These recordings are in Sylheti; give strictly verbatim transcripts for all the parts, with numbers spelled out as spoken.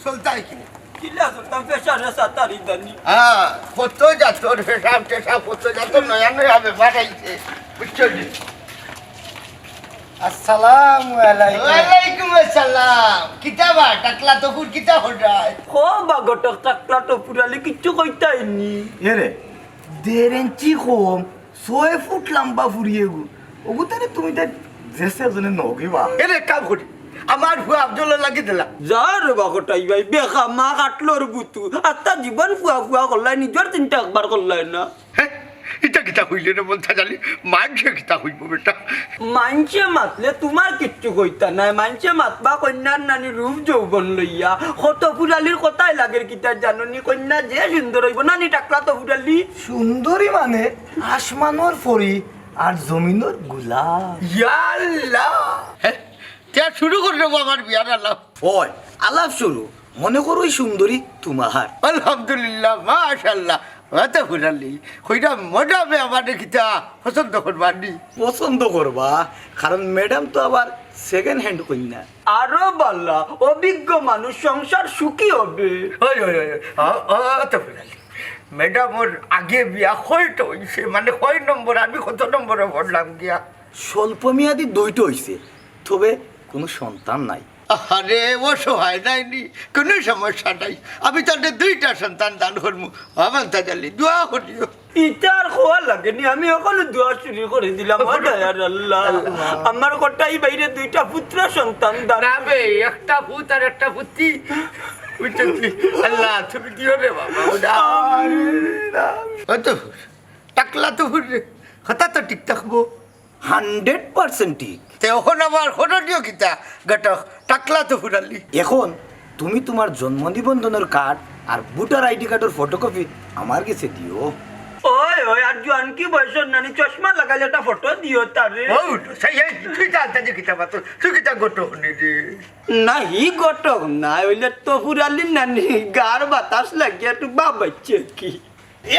চলতায় কি? কিলা চলতাম, পেশারে সাতারি জানি। হ্যাঁ, কত জাতর পেশাব টেশাব, কত জাতর নয়া নয়া ব্যাপার আইছে, বুঝছো নি? আসসালামু আলাইকুম। ওয়ালাইকুম আসসালাম। কিতা বা, টাকলা তফুর কিতা হঠাৎ? খো বা ঘটক, টাকলা তফুর আলী কিচ্ছু কইতায়নি। এরে, দেড় ইঞ্চি কম, ছয় ফুট লম্বা ফুরি এগু। ওগু তারে তুমি তাই দেশে জনে নগিবা। এরে কাম করি, আমার ফুয়া আব্দুল্লাহ লাগি দিলা। যা রে বা কটাই ভাই, বেকা মা কাটলোর বুতু। আত্তা জীবন ফুয়া ফুয়া করলাই, নিজর চিন্তা একবার করলাই না। হে, ইটা কিতা কইলে রে মন্তাজ আলী? মানষে কিতা কইবো বেটা? মানষে মাতলে তুমার কিচ্ছু কইতা নায়। মানষে মাতবা কইন্যার নানি রূপ যৌবন লইয়া। কত ফুরালির কথায় লাগের কিতা জানো নি? কইন্যা যে সুন্দর অইবো নানি টাকলা তফুর আলী। সুন্দরী মানে আসমানর পরি আর জমিনর গোলাপ। ইয়াল্লা! হে, তে শুরু করি দেবো আমার বিয়ার আলাপ। ওই, আলাপ শুরু। মনে করো ওই সুন্দরী তুমার। আলহামদুলিল্লাহ, মাশাআল্লাহ। অত ফুরালি, কইরা ম্যাডামে আমারে কিতা পছন্দ করবা নি? পছন্দ করবা, কারণ ম্যাডাম তো আবার সেকেন্ড হ্যান্ড কইন্যা। আরো বালা, অভিজ্ঞ মানুষ, সংসার সুখী হবে। ওই, ওই, ওই, ওই, অ-, অ-, অত ফুরালি। ম্যাডামর আগে বিয়া কয়টা অইছে? মানে কয় নম্বর? আমি কত নম্বরে পড়লাম গিয়া? স্বল্পমেয়াদী দুইটা অইছে, তবে কোনো সন্তান নাই। আরে, অসহায় নাইনি, কোনো সমস্যা নাই। আমি তারে দুইটা সন্তান দান করমু। আমার দাদালি, দোয়া করিও। ইতার খোয়া লাগেনি, আমি অখনো দোয়া শুরু করি দিলাম। ও দয়ার আল্লাহ, আমার কটাই ভাইরে দুইটা পুত্র সন্তান দান। না বে, একটা পুত আর একটা পুত্রি। বুঝছো নি? আল্লাহ, তুমি দিও রে বাবা, ওটা। আমিন, আমিন। অত টাকলা তফুর রে, কথা তো ঠিক থাকবো। হান্ড্রেড পার্সেন্ট ঠিক। তে অখন আবার করণীয় কিতা? ঘটক, টাকলা তফুর আলী। এখন তুমি তুমার জন্ম নিবন্ধনর কার্ড আর ভোটার আইডি কার্ডর ফটোকপি আমার গেছে দিও। ওই, ওই, আর জোয়ানকি বয়সর নানি চশমা লাগাইলে একটা ফটো দিও তারে। ও, সেই, এই, তুই জানতে যে কিতা মাত্র, তুই কিতা ঘটক নি রে? না, হি ঘটক না, অইলে তফুর আলীর নানি, গার বাতাস লাগিয়া একটু বাবাইছে কি।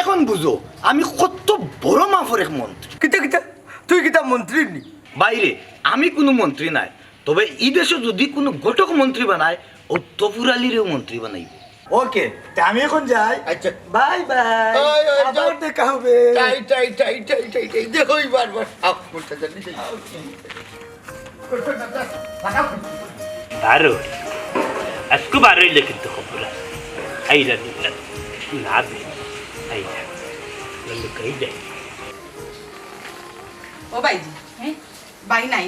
এখন বুঝো, আমি কত বড় মাপর এক মন্ত্রী। কিতা, কিতা? তুই কিতা মন্ত্রী নি? বাইরে, আমি কুনু মন্ত্রী নায়, তবে ই দেশো যুদি কুনু ঘটক মন্ত্রী বানায়, অউ তফুর আলীরেও মন্ত্রী বানাইবো। ওকে, তে আমি এখন যাই। আচ্ছা। Bye bye. ওই, ওই, আবার যাও। দেখা হবে। টাই, টাই, টাই। দেখো, এই বারবার। আও, মন্ত্রী জানি। বারো। আজকে বারো অইলে কিন্তু খবর আছে। আইরা দিন না। না দে। আইরা। লুকাই যাই। ও ভাইজি, হ্যাঁ? ভাই নাই।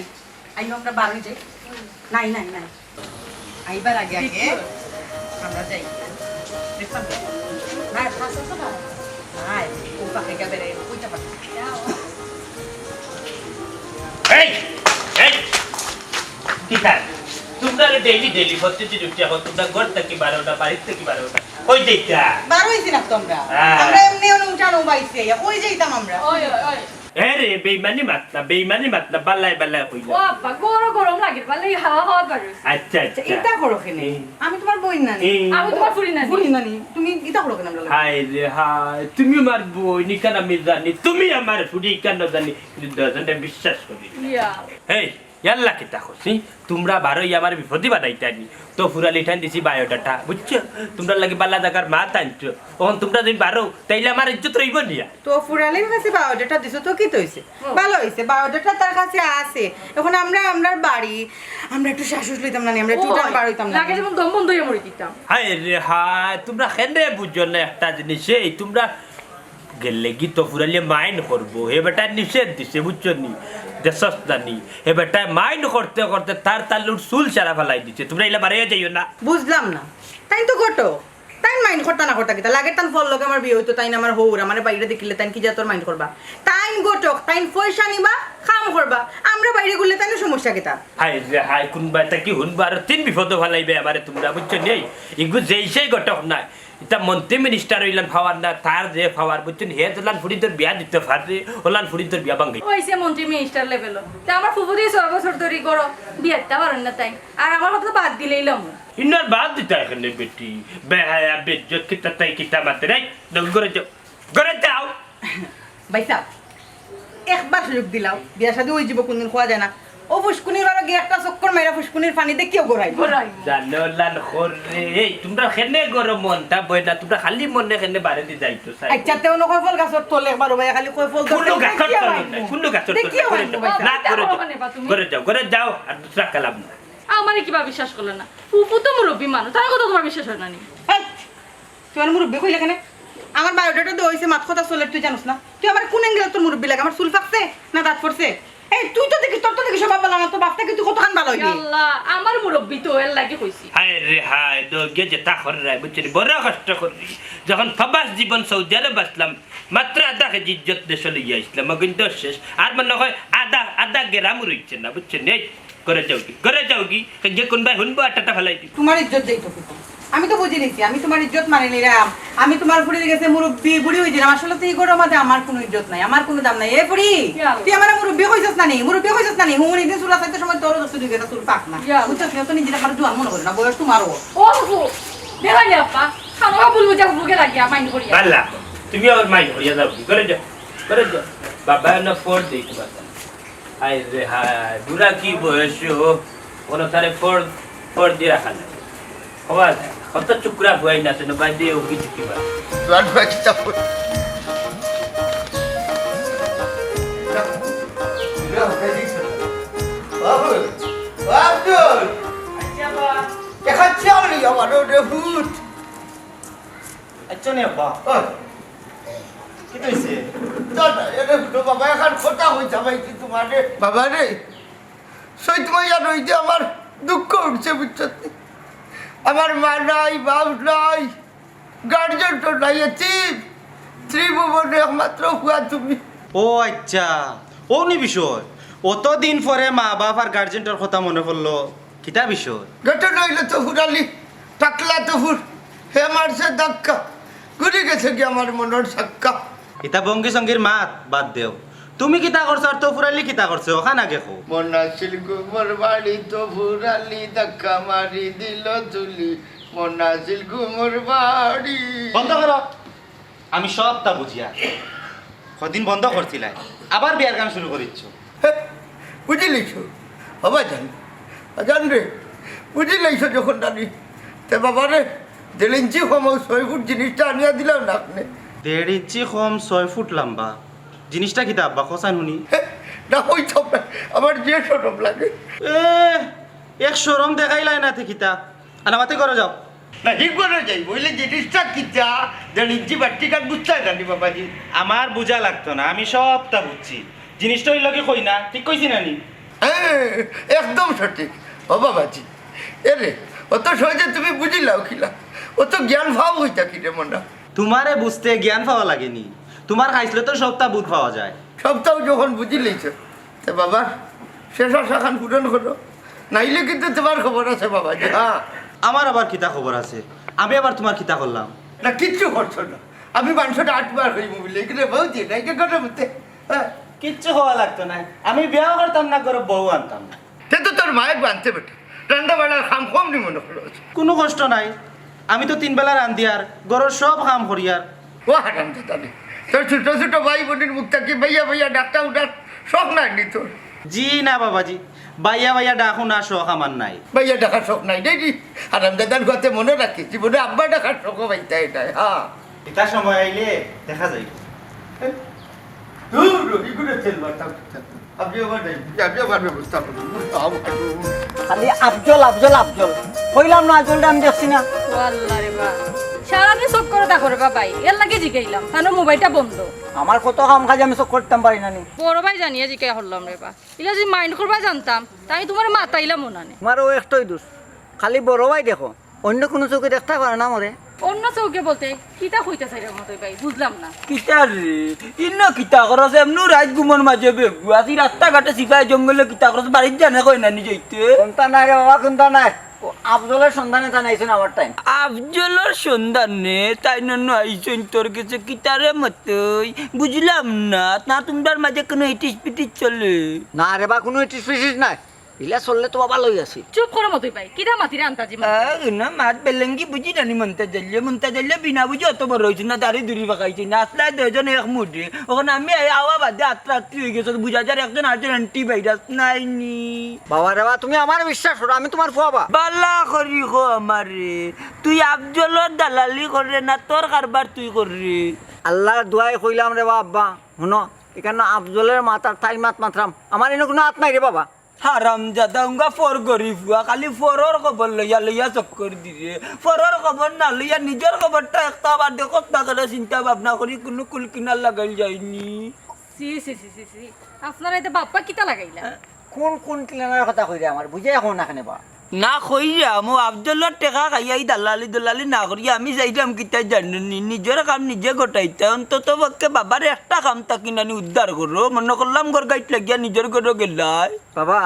আইও আমরা বারোই যাই। নাই, নাই, নাই। আইবার আগে আগে আমরা যাই। দেখলাম তো? না, শ্বাস আছে না? নাই, ও পাখি গা বেড়ে, ওইটা পাখি। এই, এই, কি খান? তোমরা ডেইলি ডেইলি প্রতিদিন উঠে এখন তোমরা ঘর থাকি বারোটা, বাড়ির থাকি বারোটা। কই যাইতা? বারো অইছি না তো আমরা। হ্যাঁ। আমরা এমনি উঠানো পাইছি, কই যাইতাম আমরা? ওই, ওই, ওই। এ রে, বেইমানি মাত না, বেইমানি মাত না, বালাই বালাই কইলাম। ও আব্বা, গরম গরম লাগে, বালাই হাওয়া হাওয়া বারো। আচ্ছা, আচ্ছা, আচ্ছা। ইতা করো কেনে? হুম। আমি তোমার বইন নানি। হুম। আমি তোমার ফুরি নানি। ফুরি নানি, তুমি ইতা করো কেনে আমরা লগে? হায় রে হায়, তুমি আমার বইন, ইখান আমি জানি, তুমি আমার ফুরি, ইখান না জানি, কিন্তু দুইজনে বিশ্বাস করি না। ইয়া। এই, ইয়াল্লা কিতা কছি, তোমরা বারোই আমার বিপদে বানাইতায় নি। তফুর আলী ঠান দিছি বায়োডাটা, বুঝছো? তোমরা লাগি বালা জাগার মাত আনছো। অখন তোমরা যদি বারো, তাইলে আমার ইজ্জত রইবো নি আর। তফুর আলীর কাছে বায়োডাটা দিছো তো কিতা অইছে? হুম। ভালা অইছে, বায়োডাটা তার কাছে আছে। এখন আমরা, আমরার বাড়ি, আমরা একটু শ্বাস লইতাম না নি, আমরা একটু ওই, টান বার অইতাম না লাগে নি? যেমন দম বন্ধ অইয়া মরি দিতাম। হায় রে হায়, তোমরা কেনে বুঝো না একটা জিনিস, এই তোমরা গেলে কি তফুর আলীয়ে মাইন্ড করবো? হে বেটায় নিষেধ দিছে, বুঝছো নি? দেখছস না নি? হে বেটায় মাইন্ড করতে করতে তার তালুর চুল সারা ফালাই দিছে। তোমরা ইলা বারইয়া যাইও না। বুঝলাম না। তাইন তো ঘটক। তাইন মাইন্ড করতা না করতা কিতা? লাগে তান ফর লগে আমার বিয়া অইতো, তাইন আমার হউর, আমারে বাইরে দেখিলে তাইন কি জাতর মাইন্ড করবা? তাইন ঘটক, তাইন পয়সা নিবা, কাম করবা। আমরা বাইরে গেলে তাইন সমস্যা কিতা? হায় রে হায়, কুনবায় থাকি হুনবা, আরো তিন বিপদো ফালাইবায় আমারে তোমরা, বুঝছো নি? ইগু যেই সেই ঘটক নায়। ইতা মন্ত্রী মিনিস্টার অইলান পাওয়ার না, তার যে পাওয়ার, বুঝছো নি? হে যেলান ফুড়িন্তর বিয়া দিতো পারে, অলান ফুড়িন্তর বিয়া ভাঙ্গি। অইছে মন্ত্রী মিনিস্টার লেভেলো। তে আমার ফুফু দি ছয় বছর ধরি ঘরো বিয়া দিতা পারইন না তাইন। আর আমার কথা বাদ দিলাইলাম। ইনার বাদ দিতা কেনে বেটি? বেহায়া, বেইজ্জত, কিতা তাই কিতা মাতে রে? দল করে যাও। ঘরে যাও। ভাইসাব, একবার সুযোগ দিলাও, বিয়া শাদী অইযিবো, কুনদিন কওয়া যায় না। ও ফুসকুনির বারো গিয়া একটা চক্কর মাইরা ফুসকুনির পানি দেখিও গড়াই। গড়াই। জানো লাল খরে, এই তুমরা কেনে গরম মনটা বয় না, তুমরা খালি মনে কেনে বারে দি যাইতো চাই। আচ্ছা, তে অনো কয়ফল গাছর তলে একবার ও ভাই খালি কয়ফল কুল্লু গাছর তলে না, কুল্লু গাছর তলে দেখিও করে যাও। না, করে যাও, করে যাও, আর দুসরা কালাম না। আমারে কিবা বিশ্বাস করলে না? ফুফু তো মুরব্বী মানুষ, তার কথা তোমার বিশ্বাস হয় না নি? এই, তুই আমার মুরব্বী কইলে কেনে? আমার বায়োডাটা দেওয়া হইছে, মাত কথা চলে, তুই জানোস না? তুই আমার কোন অ্যাঙ্গেলে তোর মুরব্বী লাগে? আমার চুল পাকছে না দাঁত পড়ছে? এই, তুই তো দেখি, তোর তো দেখি স্বভাব ভালো না, তোর বাপ থাকি তুই কতখান ভালো হইবি? আল্লাহ, আমার মুরব্বী তো, এর লাগি কইছি। হায় রে হায়, দৌগে যেতা কররায়, বুঝছনি? বড় কষ্ট কররি। যখন ফাবাস জীবন সৌদি আরব আসলাম, মাত্র আধা কেজি ইজ্জত দেশো লইয়া আইসলাম, অগুইন দশ শেষ। আর মনে হয় আধা, আধা গ্রামও রইছে না, বুঝছনি? এই, ঘরে যাওগি, ঘরে যাওগি, যে কোনবায় হুনবো আর টাটা ফালাই দিবো। তোমার ইজ্জত যাইতো কিতা? আমি তো বুঝি নিছি, আমি তোমার ইজ্জত মানি নিরাম। আমি তোমার ফুড়ির গেছে মুরব্বি বুড়ি অই দিরাম। আসলে তো ই ঘরর মাঝে আমার কুনু ইজ্জত নাই, আমার কুনু দাম নাই। এ ফুড়ি, ইয়া আল্লাহ। তুই আমারে মুরব্বি কইছস না নি? মুরব্বি কইছস না নি? হুমুনি দিন চুলা চাইতে সময় তোরও তো চুরি গেছে, চুল পাক না। ইয়া আল্লাহ। বুঝছস না? তো নিজেরে আমার জোয়ান মনে করে না, বয়স তোমারও। ও ফুফু, বেড়াইলে আব্বা, খানো ভুল বুঝা ফুফুকে লাগিয়া মাইন্ড করিয়া। বাল্লা, তুমি আবার মাইন্ড করিয়া যাও, ঘরে যাও, ঘরে যাও। বাবা না ফোন দেই তোমার। হায় রে হায়, বুড়া কি বয়স, কোনো তারে ফর, ফর দিয়া রাখা যায়। খবর, কত চুকরা বুয়াই না, তেন বাইরে ও কি চুকি বা। জোয়ান বুয়া কিতা ফর। বাবু, বাবু। আচ্ছা, বা। এখন চল, আমার রে ভূত। আচ্ছা নে, আব্বা। ও। কিতা অইছে? দাদা, এরে তো বাবা, এখন কথা কইতা পাইছি তোমারে। বাবা রে, সৈত মাইয়া রইতে আমার দুঃখ উঠছে, বুঝছত নি? আমার মা নাই, বাপ নাই, গার্জেন তো নাই, এতিম। ত্রিভুবনে একমাত্র ফুয়া তুমি। ও আচ্ছা, অউ নি বিষয়। অতদিন পরে মা বাপ আর গার্জেনটার কথা মনে পড়লো। কিতা বিষয়? ঘটনা অইলো তফুর আলী, টাকলা তফুর, হে মারছে ধাক্কা, ঘুরি গেছে গি আমার মনর চাক্কা। ইতা ভঙ্গি সঙ্গির মাত বাদ দেও। তুমি কিতা করছো আর তফুর আলী কিতা করছে, অখান আগে কও। মন আছিল ঘুমর বাড়ি, তফুর আলী ধাক্কা মারি দিল তুলি। মন আছিল ঘুমর বাড়ি। বন্ধ করো। আমি সবটা বুঝিয়ার। কদিন বন্ধ করছিলায়, আবার বিয়ার গান শুরু করিচ্ছ। হে, বুঝিলিছো? বাবা জান, জান রে, বুঝিলিছো যখন জানি, তে বাবা রে, দেড় ইঞ্চি কম অউ ছয় ফুট জিনিসটা আনিয়া দিলাম না আপনে। দেড় ইঞ্চি কম ছয় ফুট লম্বা। জিনিসটা কিতা আব্বা, কছাইন হুনি? হে, না, অইতাম না, আমার যে শরম লাগে। এ, এক শরম দেখাইলায় না তে কিতা? আনামাতে করো যাও। না, হি করে যাই, বইলে জিনিসটা কিতা, দেড় ইঞ্চি বাট্টি কাঠ বুঝতায় জানি বাবাজি। আমার বুঝা লাগতো না, আমি সবটা বুঝছি। জিনিসটা অইলো কি কই না, ঠিক কইছি না নি? হ্যাঁ, একদম সঠিক। ও বাবাজি, এরে, অত সহজে তুমি বুঝিলাও কিলা? অত জ্ঞান পাও কইতা কিরে মনা? তোমারে বুঝতে জ্ঞান পাওয়া লাগেনি, তোমার খাইছলে তো সবটা বুঝ পাওয়া যায়। সবটাও যখন বুঝিলিছো, তে বাবা, শেষ আশাখান পূরণ করো, নাইলে কিন্তু তোমার খবর আছে বাবাজি, হ্যাঁ। আমার আবার কিতা খবর আছে? আমি আবার তোমার কিতা করলাম? না, কিচ্ছু করছো না। আমি মানষরে আটবার কইমু বুলে, এখানে বউ দিয়ে না, এটা ঘরে মধ্যে, হ্যাঁ। কিচ্ছু কওয়া লাগতো নায়, আমি বিয়াও করতাম না, ঘরো বউ আনতাম না। তে তো তোর মায়ে বানতে বেটা, রান্দা বাড়ার কাম কম নি মনে করো। কুনু কষ্ট নাই, আমি তো তিন বেলা রান্দিয়ার, ঘরর সব কাম করিয়ার। ও হারাম দাদা রে, তোর ছোট ছোট ভাই বইনর মুখ থাকি বাইয়া বাইয়া ডাকটা উঠার শখ নাই নি তোর? জি না বাবাজি, বাইয়া বাইয়া ডাক হুনার শখ আমার নাই। বাইয়া ডাকার শখ নাই রে নি? হারাম দাদার কথা মনে রাখিস, জীবনে আব্বা ডাকার শখও পাইতায় নায়, হ্যাঁ। ইতা সময় আইলে দেখা যাইবো। দূর, ইগুরে তেল মারতাম। আপনি আমার নাই, আপনি আমার ব্যবস্থা করুন। খালি আফজল, আফজল, আফজল। কইলাম না, আফজলরে আমি দেখছি না। ও আল্লাহ রে বা। সারাদিন চক্করে থাকো রে বা ভাই। এর লাগি জিগাইলাম। তান মোবাইলটা বন্ধ। আমার কত কাম কাজ আমি চক্কর দিতাম পারি না নি। বড় ভাই জানিয়া জিগাই করলাম রে বা। ইলা যদি মাইন্ড করবা জানতাম, তে আমি তোমারে মাতাইলাম না নে। তোমার অউ একটাউ দোষ। খালি বড় ভাই দেখো। অইন্য কুনু চউখে দেখতায় পারো না মোরে? অইন্য চউখে বলতে কিতা কইতা চাইরা মতই ভাই, বুঝলাম না। কিতা রে? ইনো কিতা করস? এমনেউ রাইত ঘুমর মাঝে বেগু। আজি রাস্তাঘাটে সিপাই জঙ্গলে কিতা করস? বাড়িত জানে কয় না নি যাইতে? কুন্তা নাই রে বাবা, কুন্তা নাই। অউ আফজলর সন্ধানে তাইন আইছইন আমার টাইম। আফজলর সন্ধানে তাইন অনো আইছইন তোর গেছে কিতারে মতই? বুঝলাম না। তা তুমরার মাঝে কুনু ইটিস পিটিস চলে? না রে বা, কুনু ইটিস পিটিস নাই। ইলা চললে তো বাবা লই আছি। চুপ করো মতই ভাই, কিতা মাতিরে আন্তাজি মাত? আহ, না, মাত বেলেঙ্গি বুঝি জানি মন্তা জানলে, মন্তা জানলে বিনা বুঝি অত বড় হইছে না, দাড়ি দুড়ি পাকাইছে না, আসলে দুইজন এক মুডে। ওখানে আমি আই-, আওয়া বাদে আত্রা আত্রি হয়ে গেছে, বুঝা যার একজন আরেকজন অ্যান্টি ভাইরাস নাই নি। বাবা রে বাবা, তুমি আমার বিশ্বাস করো, আমি তোমার ফুয়া বা। বালা করি কো আমারে, তুই আফজলর দালালি করে না, তোর কারবার তুই কররে। আল্লাহর দোয়াই কইলাম রে বা আব্বা, হুনো, এখানে আফজলের মাথার থাই মাত মাতরাম, আমার এনে কোনো হাত নাই রে বাবা। হারামজাদা উঙ্গা ফর গরিব হুয়া, খালি ফরর খবর লইয়া লইয়া চক্কর দিরে। ফরর খবর না লইয়া নিজর খবরটা একটা আবার দেখত না করে চিন্তা ভাবনা করি কোনো কুল কিনার লাগাইল যায়নি। ছি, ছি, ছি, ছি, ছি। আপনারা এতে বাপ্পা কিতা লাগাইলা? কোন, কোন কিনার কথা কইরে আমার বুঝে এখন না কেনে বা? না কইরাম, ও আফজলর টেকা খাইয়া ই দালালি দালালি না করিয়া আমি যাইরাম কিতা জানো নি? নিজর কাম নিজে গটাইতা, অন্তত পক্ষে বাবার একটা কাম থাকি নানি উদ্ধার করো। মনে করলাম ঘর গাইট লাগিয়া নিজর ঘরো গেলাই। বাবা,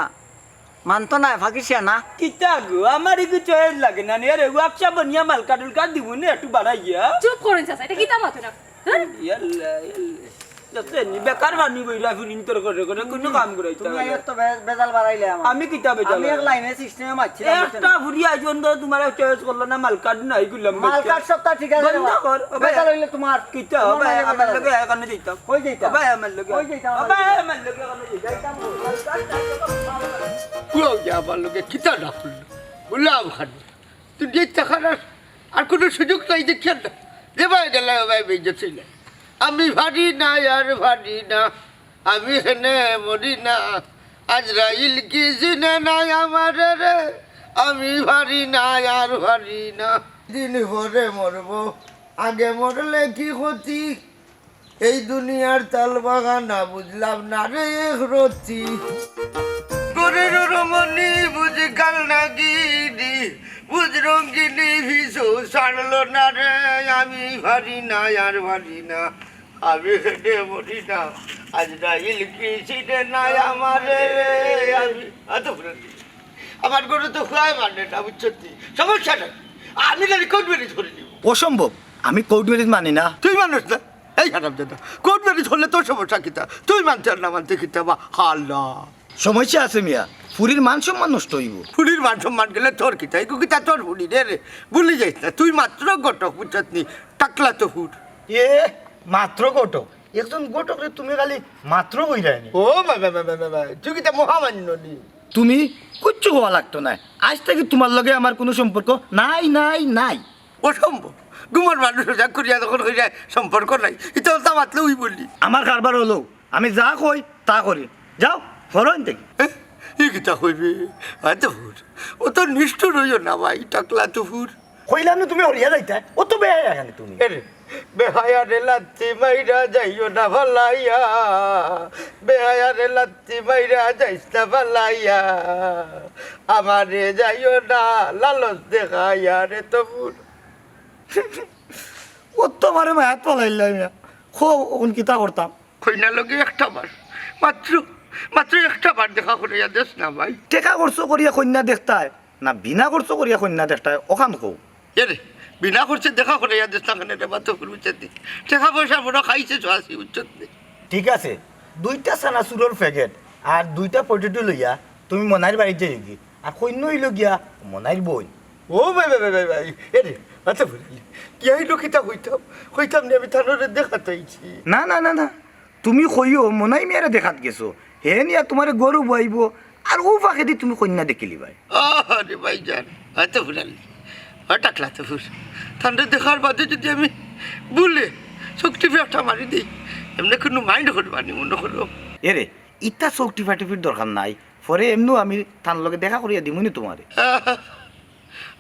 মানতো না, ফাঁকিসিয়া না। কিতা গো, আমার ইগু চয়েস লাগে না নি? আরে, ওয়াকশা বনিয়া মালকা টুলকা দিবু নে একটু বাড়াইয়া। চুপ করুন চাচা, এটা কিতা মাতো না? হ্যাঁ? ইয়াল্লা, ইয়াল্লা। যাতে নি বেকার বানি বইরা ফিরিন তোর করে করে কোনো কাম করাইতা তুমি না। আইও তো বে-, বেজাল বাড়াইলে আমার। আমি কিতা বেজাল আমি এক বাড়াইলাম? লাইনে সিস্টেমে মারছিলাম, বুঝছো একটা না? ফুরি আইজ অন্তত তোমার চয়েস করলো না, মালকা নাই গুলাম মালকার সপ্তাহ ঠিক আছে বন্ধ রে বাবা। কর। ও ভাই, বেজাল হইলে তোমার। কিতা? তোমার হবে? মাঝে আমার বেজাল। লগে এখানে যাইতাম। কই যাইতাম? ও ভাই, আমার লগে। কই যাইতাম? ও ভাই, আমার লগে এখানে যাইতাম। কুয়াও যে আমার লগে কিতা না করলো? গোলাম খান। তুই দেখতে খারাপ, আর কোনো সুযোগ নাই দেখিয়ার না। যে ভাই গেল, ভাই বেজে ছিল। আমি পারি না, আর পারি না, আমি হেনে মরি না। আজরাইল কি চিনে নাই আমারে রে, আমি পারি না, আর পারি না। দিন পরে মরবো, আগে মরলে কি ক্ষতি? এই দুনিয়ার তাল বাগানা বুঝলাম না রে এক রতি। ঘরের রমণী বুঝ কাল নাগিনী, বুঝ রঙ্গিনী পিছু ছাড়লো না রে। আমি পারি না, আর পারি না, আমি হেঁটে মরি না। আজরাইল কি চিনে নাই আমারে রে। আমি এত ফুরানি। আমার গরু তো খুয়াই মানে না, বুঝছো তুই? সমস্যা নাই, আমি খালি কোর্ট ম্যারেজ করে দিব। অসম্ভব, আমি কোর্ট ম্যারেজ মানি না। তুই মানুষ না, এই হারামজাদা, কোর্ট ম্যারেজ হলে তোর সমস্যা কিতা? তুই মানতে আর না মানতে কিতা বা হাল্লা। সমস্যা আছে মিয়া, ফুরির মান সম্মান নষ্ট হইব। ফুরির মান সম্মান গেলে তোর কিতা? এগু কিতা তোর ফুরি রে রে? ভুলি যাইস না, তুই মাত্র ঘটক, বুঝছত নি? টাকলা তো ফুর। এ, মাত্র ঘটক? একজন ঘটক রে তুমি খালি মাত্র কইরায় নি? ও ভাই, ভাই, ভাই, ভাই, ভাই, ভাই, তুই কিতা মহামান্য নি? তুমি কিচ্ছু কওয়া লাগতো না, আজ থেকে তোমার লগে আমার কোনো সম্পর্ক নাই, নাই, নাই। অসম্ভব। গুমর মানুষ সোজা করিয়া যখন কইরা সম্পর্ক নাই, ইতা উল্টা মাতলে ওই বলি। আমার কারবার হলো, আমি যা কই তা করি। যাও, হরইন থেকে। এ? ই কিতা কইবে? আয় তো ফুর। ও তো নিষ্ঠুর হইও না ভাই, টাকলা তো ফুর। কইলাম না তুমি হরিয়া যাইতা, ও তো বেহায়া কেন তুমি? এরে, বেহায়া রে লাত্তি মাইরা যাইও না ফালাইয়া, বেহায়া রে লাত্তি মাইরা যাইস না ফালাইয়া, আমারে যাইও না লালচ দেখাইয়া রে তো ফুর। ও তো আমারে মায়াত ফালাইলাই মিয়া। খো, অখন কিতা করতাম? কইনা লগে একটা বার, মাত্র, মাত্র একটা বার দেখা করাইয়া দেস না ভাই। টেকা খরচ করিয়া কইনা দেখতায়, না বিনা খরচ করিয়া কইনা দেখতায়, অখান কও। এরে, বিনা খরচে দেখা করাইয়া দেস না কেনে রে বা তো ফুর, বুঝছত নি? টেকা পয়সা বড় খাইছে চুয়াছি, বুঝছত নি? ঠিক আছে, দুইটা চানাচুরর প্যাকেট আর দুইটা পটেটো লইয়া তুমি মনাইর বাড়িত যাইওগি, আর কইনা অইলো গিয়া মনাইর বইন। ও ভাই, ভাই, ভাই, ভাই, ভাই, এরে, আচ্ছা, বুঝলি, কি আইলো কিতা কইতাম? কইতাম নি আমি তানরে দেখাত আইছি। না, না, না, না, তুমি কইও মনাই মিয়ারে দেখাত গেছো, হে নিয়া তোমারে ঘরো বওয়াইবো, আর অউ ফাঁকেদি তুমি কইনা দেখিলিবায়। আরে ভাইজান, আয় তো ফুরালি, আয় টাকলা তো ফুর। তানরে দেখার বাদে যদি আমি ভুলে চোখ টিপে একটা মারি দেই, এমনে কোনো মাইন্ড করবা নি মনে করো? এরে, ইতা চোখ টিপাটিপির দরকার নাই, পরে এমনেও আমি তান লগে দেখা করিয়া দিমুনি তোমারে।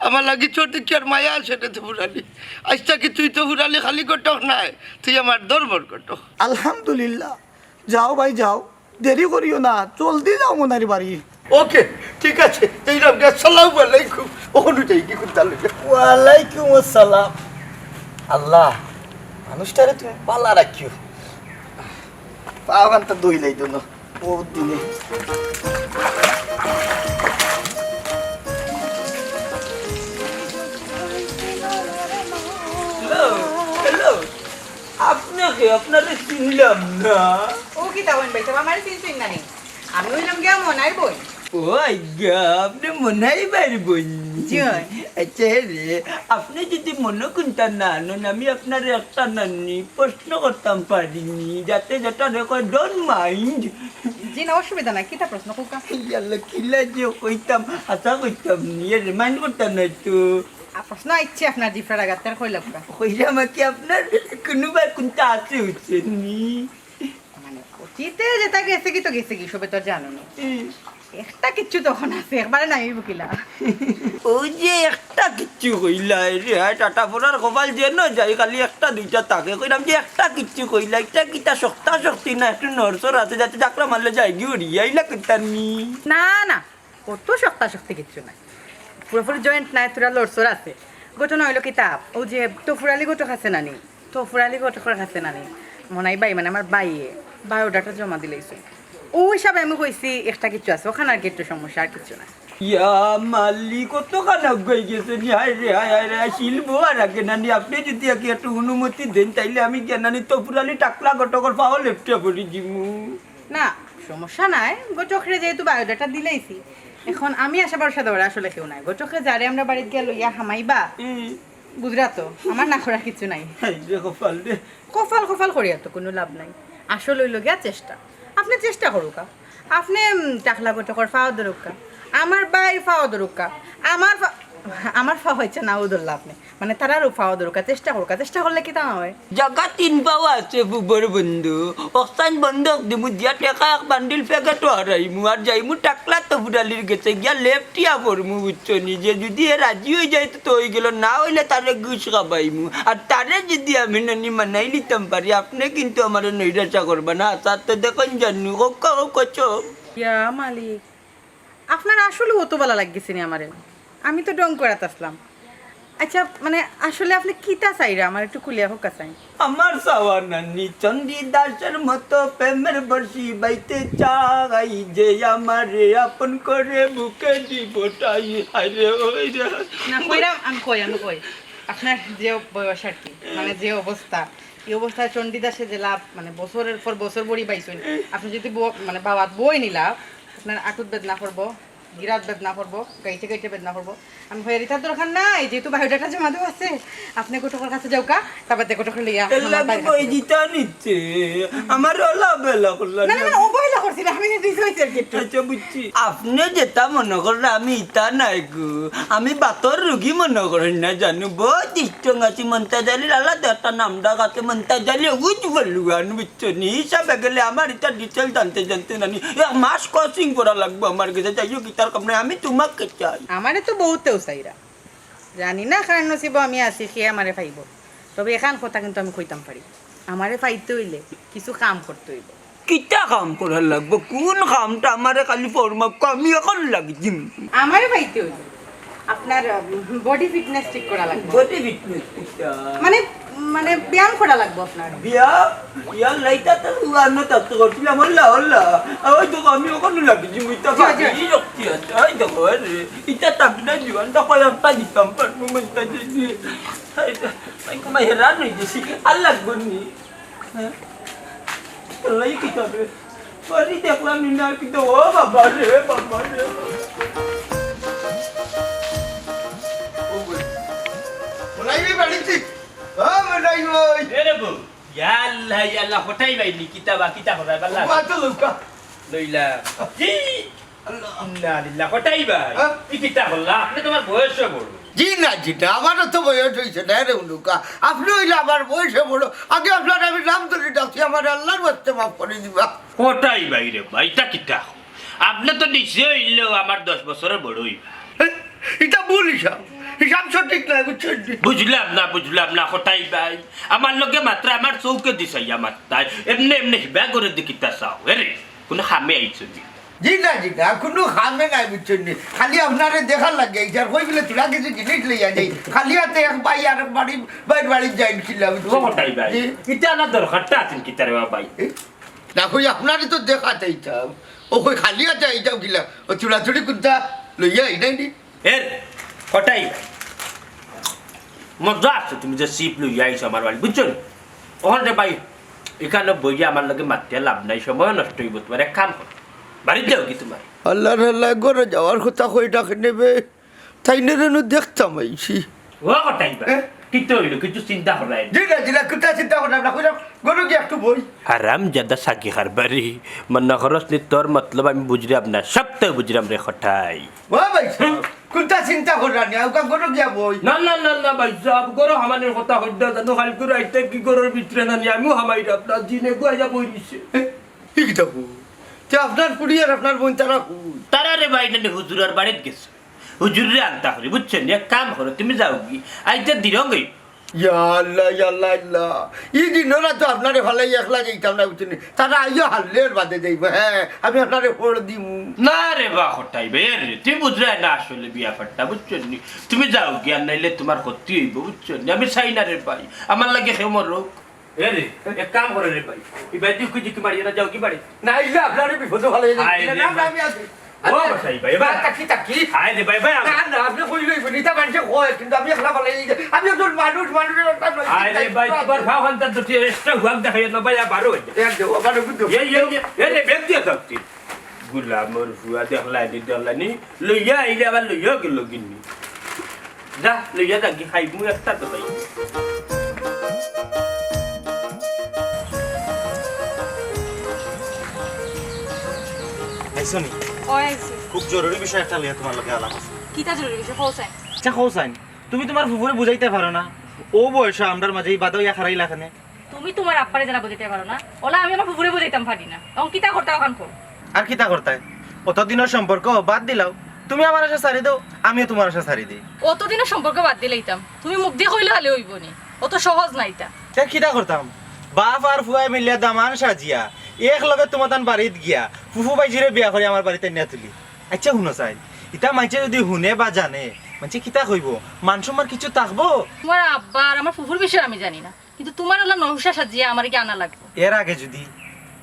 আমার লাগি তোর দেখি আর মায়া আছে রে তো ফুরালি। আইজ থাকি তুই তো ফুরালি খালি ঘটক নায়, তুই আমার ধর্মর ঘটক। আলহামদুলিল্লাহ, যাও ভাই যাও, দেরি করিও না, জলদি যাও মনাইর বাড়ি। ওকে, ঠিক আছে, যাইরাম গি, আসসালামু আলাইকুম। অখনউ যাই গি কুন্তা লইয়া। ওয়ালাইকুম আসসালাম। আল্লাহ, মানুষটারে তুমি ভালা রাখিও। পাও খান তো দইলাই দোনো। ও দিনে। Hello, hello. আপনে কে? আপনারে চিনলাম না। ও কিতা কইন ভাই, তে আমারে চিনছইন না নি? আমি অইলাম গিয়া মনাইর বইন। ও আইগা, আপনে মনাইবার বইন নি? জি অয়। আচ্ছা রে, আপনে যুদি মনো কুনতা না নন, আমি আপনারে একটা নানি প্রশ্ন করতাম পারি নি, যাতে যেটা রে কয়, don't mind। জি না, অসুবিধা নাই, কিতা প্রশ্ন কউক্কা? ইয়াল্লা, কিলা যে কইতাম, আশা কইতাম নি, এ mind করতা নায় তো। আ, প্রশ্ন আইছে আপনার জিফরার আগাত, তার কইলাউক্কা। কইলাম কি আপনার কুনুবার কুনতা আছে অইছে নি? মানে, অতীতে যেটা গেছেগি তো গেছেগি, সবে তো জানো না। হুম। একটা কিচ্ছু তখন আছে, একবারে নাই বুকিলা। ওই যে একটা কিচ্ছু কইলা, এ রে, হায়, টাটা পড়ার কপাল যে ন যায়, খালি একটা দুইটা থাকে। কইলাম যে একটা কিচ্ছু কইলা, এটা কিতা শক্তা শক্তি না, একটু নড়চড় আছে, যাতে চাকরা মারলে যায়গি উড়িয়া, ইলা কিতা নি? না, না, অত শক্তা শক্তি কিচ্ছু নাই। পুরোপুরি joint নাই, থুড়া লড়চড় আছে। ঘটনা অইলো কিতা, অউ যে তফুর আলী ঘটক আছে না নি, তফুর আলী ঘটকর কাছে নানি, মনাই ভাই, মানে আমার ভাইয়ে biodata জমা দিলাইছে। অউ হিসাবে আমি কইছি একটা কিচ্ছু আছে, অখান আর কিচ্ছু সমস্যা, আর কিচ্ছু না। ইয়া মালিক, কতখান আগুয়াই গেছে নি, হায় রে, হায়, হায় রে, হায়, শিলবো আর আগে নানি, আপনে যুদি আগে একটু অনুমতি দেইন, তাইলে আমি গিয়া নানি তফুর আলী টাকলা ঘটকর পাও লেপটা পড়ি দিমু। না, সমস্যা নাই, ঘটকরে যেহেতু biodata দিলাইছি, এখন আমি আশা ভরসা দেওয়ার আসলে কেউ নাই। ঘটকরে যারে আমরা বাড়িত গিয়া লইয়া হামাইবা, হুম। বুঝরা তো, আমার না করার কিচ্ছু নাই। এই যে কপাল রে। কপাল কপাল করিয়া তো কুনু লাভ নাই। আসল অইলো গিয়া চেষ্টা। আপনে চেষ্টা করউক্কা। আপনে, উম, টাকলা ঘটকর পাও ধরউক্কা। আমার ভাইর পাও ধরউক্কা। আমার পা-, আমার পাও অইছে না, অউ ধরলা আপনে। মানে, তারারও পাও ধরউক্কা, চেষ্টা করউক্কা। চেষ্টা করলে কিতা না অয়? জাগা তিন পাও আছে, বুবর বন্ধু। অকসান বন্ধক দিমু, দিয়া টেকা এক বান্ডিল প্যাকেটো হারাইমু। আর যাইমু টাকলা তফুর আলীর গেছে গিয়া লেপ টিয়া পড়মু, বুঝছো নি? যে যুদি হে রাজি অই যায় তো, তো অই গেলো, না অইলে তারে ঘুষ খাবাইমু। আর তারে যুদি আমি নানি মানাই লিতাম পারি, আপনে কিন্তু আমারে নৈরাশা করবা না। আচ্ছা, তো দেখইন জানু, কউক্কা, কউক্কা, কউক্কা। ইয়া মালিক, আপনার আসলে অত ভালা লাগছে নি আমারে? আমি তো ঢং করাত আছলাম। আচ্ছা, মানে, আসলে আপনে কিতা চাইরা? আমার একটু খুলিয়া কউক্কা চাই। আমার চাওয়া নানি চণ্ডীদাসর মতো প্রেমের বড়শি বাইতে চাই, যে আমারে আপন করে বুকে দিব ঠাই। হায় রে, ওই রে। না, কইরাম, আমি কই, আমি কই। আপনার যে বয়স আর কি, মানে, যে অবস্থা, এই অবস্থায় চণ্ডীদাসে যেলা, মানে, বছরের পর বছর বড়ি বাইছইন, আপনে যুদি ব-, মানে, বাওয়াত বই নিলা, আপনার আটুত বেদনা করবো, গিরাত বেদনা করবো, গাইতে গাইতে বেদনা করবো। আমি কইয়ার ইতার দরকার নাই, যেহেতু biodata জমা দেওয়া আছে, আপনে ঘটকর কাছে যাউক্কা, তারপর দেখো ঘটকরে লইয়া এর আমার লাগি ভাইর কাছে বই যাউক্কা। দিতা নিচ্ছে। আমার অলা বেলা করলা না, না, না। না, অবহেলা করছি না, আমি দিছি অইছে আর কি একটু। আচ্ছা, বুঝছি। আপনে যেটা মনে কররা আমি ইতা নায় গো। আমি বাতর রুগী মনে করইন না জানু। বহুত strong আছি, মন্তাজ আলীর আলাদা একটা নাম ডাক আছে, মন্তাজ আলী উজ বলুয়ান, বুঝছো নি? হিসাবে গেলে আমার ইতা detail জানতে জানতে নানি এক মাস coaching করা লাগবো আমার গেছে। যাই হোক, ইতার কাম নাই, আমি তুমাকে চাই। আমারে তো বউতেউ চাইরা। জানি না কার নসিবো আমি আছি, কে আমারে পাইবো। তবে এখান কথা কিন্তু আমি কইতাম পারি, আমারে পাইতে অইলে কিছু কাম করতে অইবো। কিতা কাম করা লাগবো? কুন কামটা আমারে খালি ফরমাউক্কা, আমি অখন লাগি দিমু। আমারে পাইতে অইলে আপনার, উম, body fitness ঠিক করা লাগবো। Body fitness কিতা? মানে, মানে ব্যায়াম করা লাগবো আপনার। ব্যায়াম? ইয়াল্লা, ইতা তো অন্য থাকতে করছিলাম। আল্লাহ, আল্লাহ। ওই তো আমি অখন লাগি দিমু, ইতা জি, জি। বাকি শক্তি আছে। ওই দেখো, আরে, ইতা থাকলে জোয়ান, তখন একটা দিতাম পারবো, মনটা যদি। এই তো, এই কমাই হেরান অই গেছি। আর লাগবো নি। হ্যাঁ? তোরাই কি তবে? বাড়ি দেখলাম নি না, কিন্তু ও বাবা রে, বাবা রে। ও বল। বলাই রে বাড়ি তুই। ও বলাই ওই। এ রে বউ। ইয়াল্লা, ইয়াল্লা, হঠাই বাইনি, কিতা বা, কিতা হঠাই বাইলা? ও, আতো লউক্কা। লইলা। কি? আল্লাহ। ইন্না লিল্লাহ, কটাই ভাই? হ্যাঁ? ই কিতা করলা? আপনে তো আমার বয়সে বড়। জি না, জি না, আমারও তো বয়স অইছে না রে উনুকা। আপনে অইলা আমার বয়সে বড়। আগে আপনার আমি নাম ধরি ডাকছি, আমার আল্লাহর ওয়াস্তে মাফ করি দিবা। কটাই ভাই রে ভাই, ইটা কিতা? আপনে তো নিচে অইলেও আমার দশ বছরে বড় অইবা। হ্যাঁ? ইটা ভুল হিসাব। হিসাব সঠিক নায়, বুঝছইন নি? বুঝলাম না, বুঝলাম না, কটাই ভাই। আমার লগে মাতরা, আমার চউখে দি চাইয়া মাতরায়। এমনে, এমনে হিবা করে দি কিতা চাও? এরে, কুনু কামে আইছো নি? জি না, জি না, কুনু কামে নায়, বুঝছইন নি? খালি আপনারে দেখার লাগি আইছি, আর কই বলে থুড়া কিছু জিনিস লইয়া যাই। খালি আতে এক ভাই আর এক বাড়ি, ভাইর বাড়ি যাই ছিলাম, বুঝছইন নি? ও ভাই, ভাই। জি। ইটা না দরকারটা আছিল কিতা রে বা ভাই? এ? না কই আপনারে তো দেখাত আইতাম। ও কই খালি আতে আইতাম কিলা? ও থুড়া থুড়ি কুন্তা লইয়া আই নাই নি? এর কটাই ভাই। মজা আছে তুমি যে ছিপ লইয়া আইছো আমার বাড়ি, বুঝছো নি? অখন রে ভাই, ইখানো বইয়া আমার লগে মাতিয়া লাভ নাই, সময় নষ্ট অইবো তুমার। এক কাম করো, বাড়িত যাওগি তুমার? আল্লাহ রে আল্লাহ, ঘরো যাওয়ার কথা কই ডাকে নেবে। তাইনরে নু দেখতাম আইছি। ও কটাই বা? হ্যাঁ? কিতা অইলো? কিছু চিন্তা কররায় নি? জি না, জি না, কুন্তা চিন্তা কররাম না, কইরাম, ঘরো গিয়া একটু বই। হারামজাদা সাগি কারবারি, মনে করস নি তোর মতলব আমি বুঝরাম না, সবতা বুঝরাম রে কটাই। ও ভাই সাব, কুন্তা চিন্তা কররায় নি, আউক্কা ঘরো গিয়া বই। না, না, না, না, ভাই সাব, ঘরো হামানির কথা কইরা জানো, কাইলকু রাইতে কি ঘরর ভিতরে না নি, আমিও হামাইরাম না, জিনে গুয়াইয়া বই নিছে। এ, ঠিক দেখো, তে আপনার ফুড়ি আর আপনার বইন তারা কই? তারা রে ভাই, নানি হুজুরর বাড়িত গেছে। হুজুররে আনতা করি, বুঝছো নি? এক কাম করো, তুমি যাওগি। আইতে দিরং অইবো। ইয়া আল্লাহ, ইয়া আল্লাহ, আল্লাহ। ই দিনো রাইতো আপনারে ফালাই একলা যাইতাম না, বুঝছো নি? তারা আইও হারলের বাদে যাইবো, হ্যাঁ, আমি আপনারে ফড় দিমু। না রে বা, কটাই বা, এ রে, তুমি বুঝরায় না আসলে বিয়া ফাট্টা, বুঝছো নি? তুমি যাওগি, আর নাইলে তুমার ক্ষতি অইবো, বুঝছো নি? আমি চাই না রে ভাই, আমার লাগি কেউ মরুক। এ রে, এক কাম করো রে ভাই, ই বাড়িত খুঁজি কি মারিও না, যাওগি বাড়িত। না, ইলা আপনারে বিপদো ফালাই যাই। হায় রে না, না, ভাই। আমি আছি। ও বাসাই ভাই, ভাই। না, তাকি, তাকি। হায় রে ভাই, ভাই, আমি না, না, আপনে কইলে অইবো নি, ইতা মানষে কয়, কিন্তু আমি একলা ফালাই যাই। আমি একজন মানুষ, মানুষর একটা লই আয় রে ভাই, তুমার ভাও খান্তার তো তুই extra হুয়াক দেখাই না ভাই, আবারও অই যায়। এ দেও, আবারও বুঝো। এ, এ, এ, এ রে, ব্যাগ দিয়া থাকতি। গুলামর ফুয়া দেখলায়নি, দেখলায়নি, লইয়া আইলে আবার লইয়া গেল গিন্নি। যা, লইয়া যা, কি খাইমু একটা তো ভাই। আইছো নি? অয় আইছি। খুব জরুরি বিষয় একটা লইয়া তুমার লগে আলাপ আছে। কিতা জরুরি বিষয়? কও চাইন। আচ্ছা, কও চাইন, তুমি তুমার ফুফুরে বুঝাইতায় পারো না? অউ বয়সো আমরার মাঝে ই বাধা অইয়া খাড়াইলা কেনে? তুমি তুমার আব্বারে যেলা বুঝাইতায় পারো না, অলা আমি আমার ফুফুরে বুঝাইতাম পারি না। অখন কিতা করতায় অখান কও। আর কিতা করতায়? অতদিনর সম্পর্ক বাদ দিলাও, তুমি আমার আশা ছাড়ি দেও, আমিও তুমার আশা ছাড়ি দেই। অতদিনর সম্পর্ক বাদ দিলাইতাম, তুমি মুখ দি কইলে খালি অইবো নি, অত সহজ না ইতা। তে কিতা করতাম? বাপ আর ফুয়ায় মিলিয়া দামান সাজিয়া একলগে তুমাতান বাড়িত গিয়া ফুফু ভাইজিরে বিয়া করি আমার বাড়িত আনিয়া তুলি। আচ্ছা হুনো চাইন, ইতা মাইনষে যুদি হুনে বা জানে, মাইনষে কিতা কইবো? মান সম্মান কিচ্ছু থাকবো? তুমার আব্বা আর আমার ফুফুর বিষয়ে আমি জানি না। কিন্তু তুমার অলা নহুশা সাজিয়া আমারে গি আনা লাগবো। এর আগে যুদি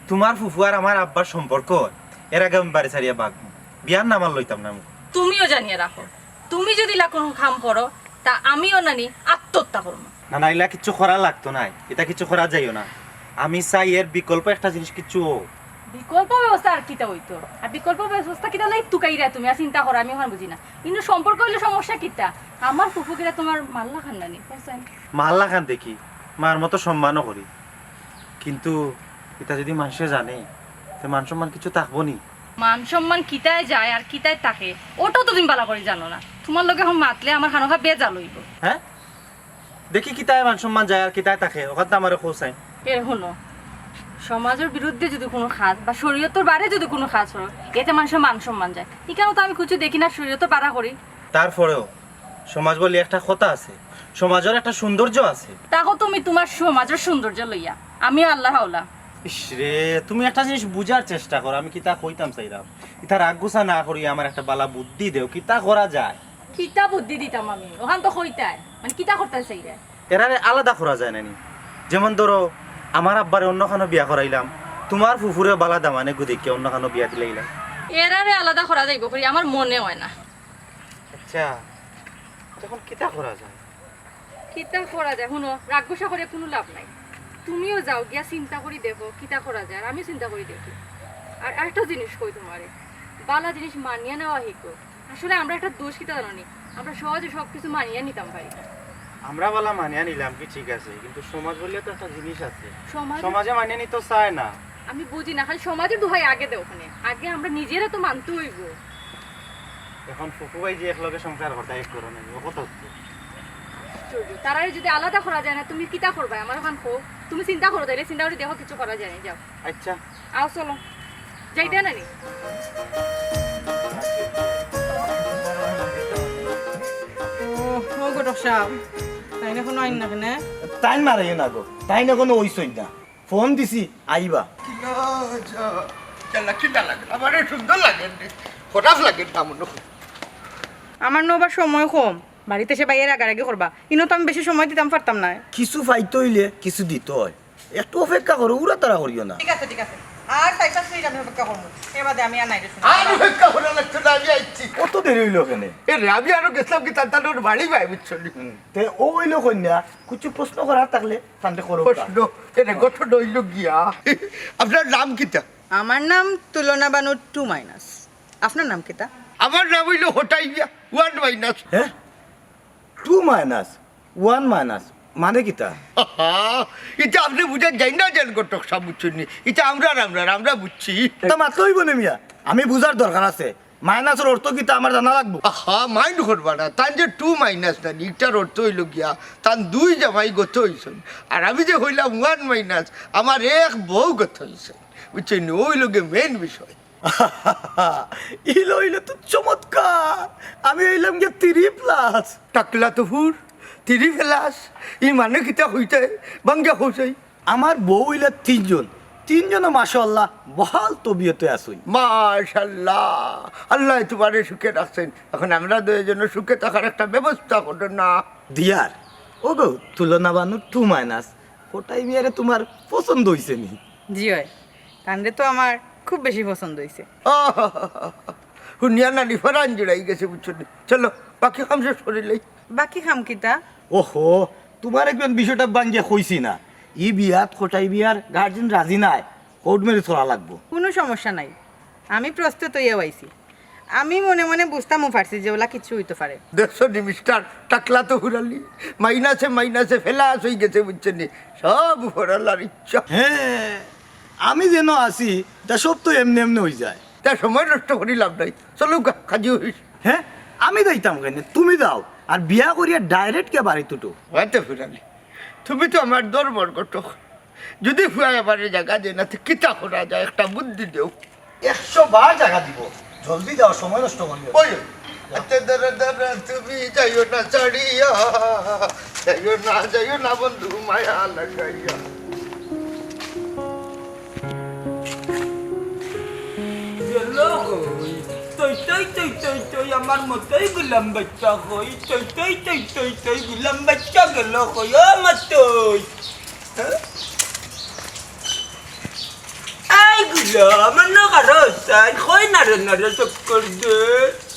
তুমার ফুফু আর আমার আব্বার সম্পর্ক অয়, এর আগে আমি বাড়ি ছাড়িয়া ভাগমু। বিয়ার নাম আর লইতাম না আমি। তুমিও জানিয়া রাখো, তুমি যুদি ইলা কুনু কাম করো, তা আমিও নানি আত্মহত্যা করমু। না, না, ইলা কিচ্ছু করা লাগতো নায়, ইতা কিচ্ছু করা যাইও না। আমি চাই এর বিকল্প একটা জিনিস কিচ্ছু অউক। বিকল্প ব্যবস্থা আর কিতা অইতো? আর বিকল্প ব্যবস্থা কিতা লাই তুকাইরা তুমি আর চিন্তা করো, আমি অখান বুঝি না। কিন্তু সম্পর্ক অইলে সমস্যা কিতা? আমার ফুফু কিতা তুমার মাল্লা খান নানি, বুঝছইন? মাল্লা খান দেখি, মার মতো সম্মানও করি, কিন্তু ইতা যুদি মানষে জানে, তে মান সম্মান কিচ্ছু থাকবো নি? মান সম্মান কিতায় যায় আর কিতায় থাকে, অটাও তো তুমি ভালা করি জানো না। তুমার লগে অখন মাতলে আমার খানোখা বেজাল অইবো। হ্যাঁ? দেখি কিতায় মান সম্মান যায় আর কিতায় থাকে, অখান তো আমারে কও চাইন। এ হুনো, সমাজর বিরুদ্ধে যুদি কুনু কাজ বা শরীয়তর বারে যুদি কুনু কাজ করো, এতে মানষর মান সম্মান যায়। ইখানো তো আমি কুচ্ছু দেখি না, শরীয়তর বারা করি। তারপরেও সমাজ বলি একটা কথা আছে, সমাজর একটা সৌন্দর্য আছে। থাকো তুমি তুমার সমাজর সৌন্দর্য লইয়া, আমিও আল্লার হাওলা। ইস রে, তুমি একটা জিনিস বুঝার চেষ্টা করো, আমি কিতা কইতাম চাইরাম। ইতা রাগ গুসা না করি আমার একটা ভালা বুদ্ধি দেও, কিতা করা যায়? কিতা বুদ্ধি দিতাম আমি? অখান তো কইতায়, মানে কিতা করতায় চাইরায়? এরারে আলাদা করা যায় না নি? যেমন ধরো, আমার আব্বারে অন্য খানো বিয়া করাইলাম, তুমার ফুফুরে ভালা দামান এগু দেখিয়া অন্য খানো বিয়া দিলাইলাম। এরারে আলাদা করা যাইবো করি আমার মনে অয় না। আচ্ছা, তখন কিতা করা যায়? কিতা করা যায়? হুনো, রাগ গুসা করিয়া কুনু লাভ নাই। তুমিও যাও, গিয়া চিন্তা করি দেখো কিতা করা যায়, আর আমিও চিন্তা করি দেখি। আর আরেকটা জিনিস কই তুমারে, ভালা জিনিস মানিয়া নেওয়া শিখো। আসলে আমরা একটা দোষ কিতা জানো নি, আমরা সহজে সব কিছু মানিয়া নিতাম পারি না। আমরা ভালা মানিয়া নিলাম কি ঠিক আছে, কিন্তু সমাজ বলিয়া তো একটা জিনিস আছে, সমাজ সমাজে মানিয়া নিতো চায় না। আমি বুঝি না, খালি সমাজর দোহাই আগে দেও অখানে, আগে আমরা নিজেরা তো মানতে অইবো। অখন ফুফু ভাইজি একলগে সংসার করতা এক ঘরো নায়, ও কথা হচ্ছে। আশ্চর্য, তারারে যুদি আলাদা করা যায় না, তুমি কিতা করবায়? আমার অখান কও, তুমি চিন্তা করো, তাইলে চিন্তা করি দেখো কিচ্ছু করা যায় না, যাও। আচ্ছা। আও চলো, যাইতায় না নি? ও, ও ঘটক সাব, তাইন অখনো আইন না কেনে? তাইন মারাইও না গো, তাইন অখনো অইছইন না। ফোন দিছি, আইবা। কিলা যা, কিলা, কিলা লাগে? আমারে সুন্দর লাগে নি, খারাপ লাগে না মনে হয়। আমার নু আবার সময় কম, বাড়িত এসে ভাইয়ে রাগারাগি করবা, ইনো তো আমি বেশি সময় দিতাম পারতাম নায়। কিছু পাইতে অইলে কিছু দিতে অয়, একটু অপেক্ষা করো, উড়াতাড়া করিও না। ঠিক আছে, ঠিক আছে, আর চাইর পাঁচ মিনিট আমি অপেক্ষা করমু, এর বাদে আমি আর নাইরে শুনি। আর অপেক্ষা করা লাগতো না, আমি আইছি। অত দেরি অইলো কেনে? এ রে, আমি আরো গেছলাম কি তান তান বাড়ি ভাই, বুঝছো নি? হুম, তে অউ অইলো কইন্যা, কিছু প্রশ্ন করার থাকলে তানরে করো। প্রশ্ন? এ রে, ঘটনা অইলো গিয়া, আপনার নাম কিতা? আমার নাম তুলনা বানু টু মাইনাস। আপনার নাম কিতা? আমার নাম অইলো হোটাইয়া ওয়ান মাইনাস। হ্যাঁ, টু মাইনাস, ওয়ান মাইনাস, মানে কিতা? ইটা আপনি বুঝা যায় না যেন ঘটক সাব, বুঝছইন নি? ইটা আমরা আমরা আমরা বুঝছি। তা মাতলে অইবো নি মিয়া, আমি বুঝার দরকার আছে। মাইনাসর অর্থ কিতা আমার জানা লাগবো। আহা, মাইন্ড করবা না, তান যে টু মাইনাস না, ইটার অর্থ অইলো গিয়া তান দুই জামাই গত অইছইন। আর আমি যে কইলাম ওয়ান মাইনাস, আমার এক বউ গত অইছইন, বুঝছইন নি? অউ অইলো গিয়া মেইন বিষয়। ইলো অইলে তো চমৎকার, আমি অইলাম গিয়া থ্রি প্লাস। টাকলা তো ফুর, থ্রি প্লাস, ই মানে কিতা কইতে? বাঙ্গা কইছই। আমার বউ অইলা তিনজন, তিনজনও মাশাআল্লাহ বহাল তবিয়তে আছইন। মাশাআল্লাহ, আল্লায় তুমারে সুখে রাখছইন। এখন আমরা দুইজনও সুখে থাকার একটা ব্যবস্থা করো না। দিয়ার, ও গো, তুলনা বানু টু মাইনাস, কোটাই মিয়ারে তুমার পছন্দ অইছে নি? জি অয়, তানরে তো আমার খুব বেশি পছন্দ অইছে। আহ, হুনিয়া নানি ফরান জুড়াই গেছে, বুঝছো নি? চলো, বাকি কাম শেষ করিলাই। বাকি কাম কিতা? ওহো, তুমার একজন বিষয়টা বাঙ্গিয়া কইছি না, ই বিয়াত কোটাই মিয়ার গার্জিয়ান রাজি নায়, কোর্ট ম্যারেজ করা লাগবো। কোনো সমস্যা নাই, আমি প্রস্তুত অইয়া আইছি। আমি মনে মনে বুঝতামও পারছি যে ওলা কিচ্ছু অইতো পারে। দেখছো নি মিস্টার, টাকলা তো ফুরালি, মাইনাসে মাইনাসে ফেলাস অই গেছে, বুঝছো নি? সব উপরআলার ইচ্ছা। হ্যাঁ, আমি যেন আছি, তা সব তো এমনে এমনে অই যায়। তা সময় নষ্ট করি লাভ নাই, চলো গা, কাজী অফিস। হ্যাঁ, আমি যাইতাম কেনে? তুমি যাও, আর বিয়া করিয়া ডাইরেক্ট কে বাড়িত উঠো। হয়তো ফুরালি, তুমি তো আমার ধর্মর ঘটক, যদি ফুয়ায় আমারে জাগা দেয় না, তো কিতা করা যায়, একটা বুদ্ধি দেও। একশো বার জাগা দিব, জলদি যাও, সময় নষ্ট করিও না। ওই, আতে দরে দরে তুমি যাইও না ছাড়িয়া, যাইও না, যাইও না বন্ধু মায়া লাগাইয়া। গেল কই? তই তই তই তই তই আমার মতই গুলাম বাচ্চা কই? তই তই তই তই তই গুলাম বাচ্চা গেল কই? ও মতই। হ্যাঁ? এই গুলাম, অন্য কারো চাই, কই না রে, না রে, চক্কর দে।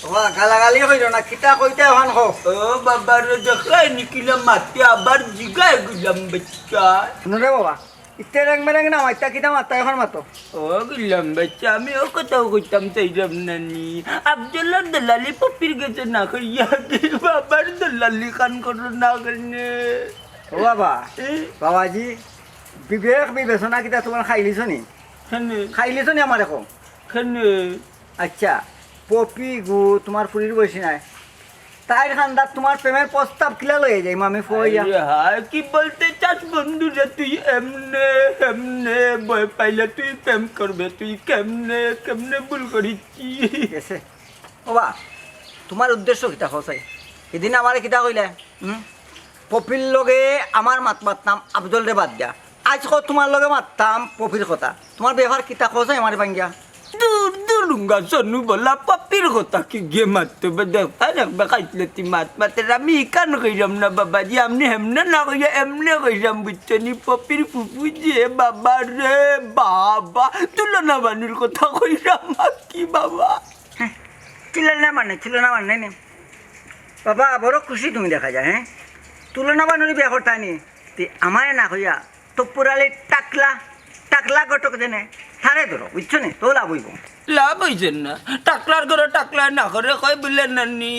ওবা, গালাগালি কইরো না, কিতা কইতে অখান কও। ও বাবা রে, দেখলাই নিকিলা মাতে আবার জিগায় গুলাম বাচ্চা। হুনো রে বাবা, ইতে রেং মেরেং না মাততা, কিতা মাততা অখন মাতো। ও গুলাম বাচ্চা, আমি অউ কথাউ কইতাম চাইরাম নানি। আফজলর দলালি পপির গেছে না কইয়া, কি বাবার দলালি খান করো না কেনে? ও বাবা, এ? বাবাজি, বিবেক বিবেচনা কিতা তুমার খাইলিছো নি? কেনে? খাইলিছো নি আমারে কও? কেনে? আচ্ছা, পপি গু তুমার ফুরির বয়সী নায়? তাইর কান্দাত তুমার প্রেমের প্রস্তাব কিলা লইয়া যাইমু আমি ফুয়া অইয়া? আরে হায়, কি বলতে চাস বন্ধু রে তুই? এমনে, এমনে, ভয় পাইলে তুই প্রেম করবে, তুই কেমনে, কেমনে ভুল করিস কি? গেছে। ওবা, তুমার উদ্দেশ্য কিতা কও চাই? হিদিন আমারে কিতা কইলে? হুম? পপির লগে আমার মাত মাততাম, আফজলরে বাদ দিয়া। আইজ কও তুমার লগে মাততাম পপির কথা। তুমার ব্যাপার কিতা কও চাই আমারে বাঙ্গিয়া? দূর দূর, লুঙ্গা সনু বলা, পপির কথা কিগিয়ে মাততো বে? দেখতায় না, একবার খাইছলে তুই মাত মাতের। আমি ইখান কইরাম না বাবাজি, আপনে হেমনে না কইয়া এমনে কইরাম, বুঝছো নি? পপির ফুফু যে বাবা রে বাবা, তুলনা বানুর কথা কইরাম আর কি বাবা। হ্যাঁ, তুলনা মানে, তুলনা মানে নে। বাবা, বড় খুশি তুমি দেখা যায়, হ্যাঁ? তুলনা বানুরে বিয়া করতায় নি? তে আমারে না কইয়া, তপুর আলী টাকলা, টাকলা ঘটক যেনে, তারে ধরো, বুঝছো নি? তো লাভ অইবো। লাভ অইছে না। টাকলার ঘরো টাকলায় না করে কয় বুলে নানি,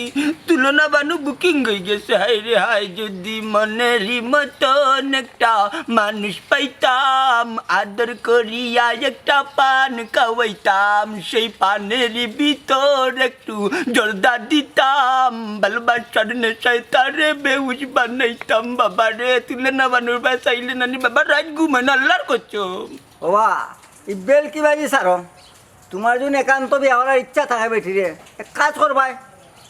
তুলনা বানু বুকিং অই গেছে। হায় রে হায়, যদি মনেরই মতন একটা মানুষ পাইতাম, আদর করিয়া একটা পান খাওয়াইতাম, সেই পানের ভিতর একটু জর্দা দিতাম, ভালোবাসার নেশায় তারে বেহুশ বানাইতাম। বাবা রে, তুলনা বানুর বায় চাইলে নানি বাবা রাইত ঘুমায় না, আল্লার কসম। ওবা, ইবেল কি বাজি সারো? তুমার যদি একান্ত বিয়া করার ইচ্ছা থাকে বেটিরে, এক কাজ করবায়,